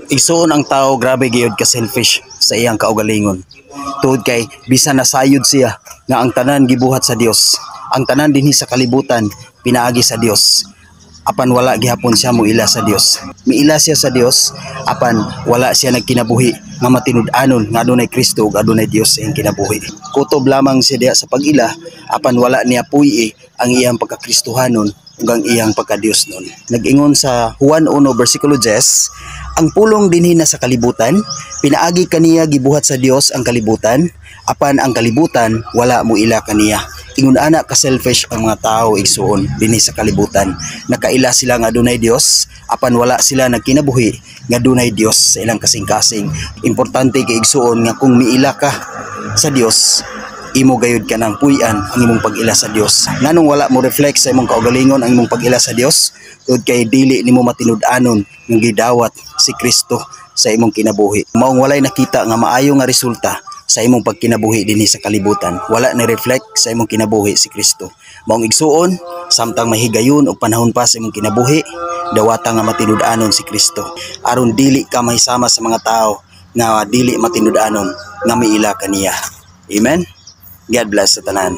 Igsuon, ang tao grabe gyud ka selfish sa iyang kaugalingon. Tungod kay bisan nasayod siya nga ang tanan gibuhat sa Dios, ang tanan dinhi sa kalibutan pinaagi sa Dios, apan wala gihapon siya moila sa Dios. Miila siya sa Dios, apan wala siya nagkinabuhi nga matinud-anon nga adunay Kristo ug adunay Dios sa iyang kinabuhi. Kutob lamang siya diha sa pag-ila, apan wala niya puy ang iyang pagkakristohanon ug ang iyang pagka-Dios nun. Nag-ingon sa Juan 1 versikulo 10, ang Pulong dinhi na sa kalibutan, pinaagi kaniya gibuhat sa Dios ang kalibutan, apan ang kalibutan wala mo ila kaniya. Ingon ana ka selfish ang mga tao, igsuon, dinhi sa kalibutan. Nakaila sila nga adunay Dios, apan wala sila nagkinabuhi nga dunay Dios sa ilang kasing-kasing. Importante kay, igsuon, nga kung miila ka sa Dios, imo gayud kanang puy-an ang imong pag-ila sa Dios. Nganong wala mo reflect sa imong kaugalingon ang imong pag-ila sa Dios? Tungod kay dili nimo matinud-anon nga gidawat si Kristo sa imong kinabuhi. Maong walay nakita nga maayo nga resulta sa imong pagkinabuhi dinhi sa kalibutan. Wala ni reflect sa imong kinabuhi si Kristo. Maong igsuon, samtang mahigayon og panahon pa sa imong kinabuhi, dawata nga matinud-anon si Kristo. Aron dili ka mahisama sa mga tao nga dili matinud-anon nga miila kaniya. Amen. God bless sa tanan.